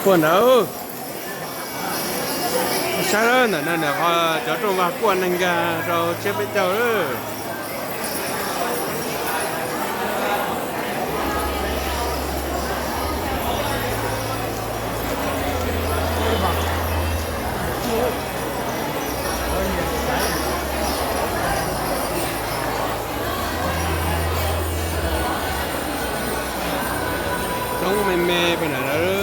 Kuaj ntawd, saib ntawm no, cov rooj vag kuaj neeg nkag rau tsiab peb caug lawm. Coob me me pem na lawm.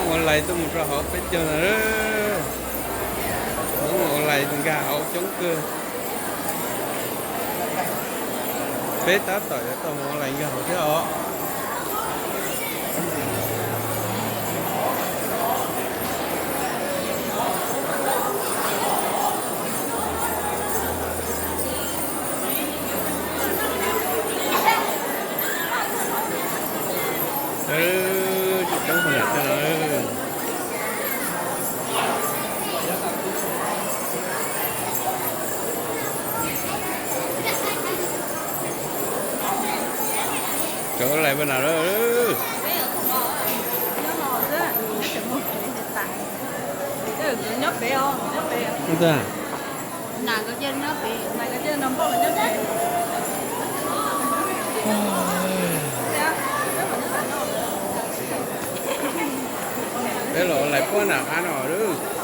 Ua lais tuaj mus rau hauv peb caug na. Ua lais nkag hauv coob kawg. Peb tab tom yuav tau mus ua lais nkag hauv thiab os. Coob qhov niam thiab na. Cov lais pab na lawm. Peb los lais puab nram qab no lawm.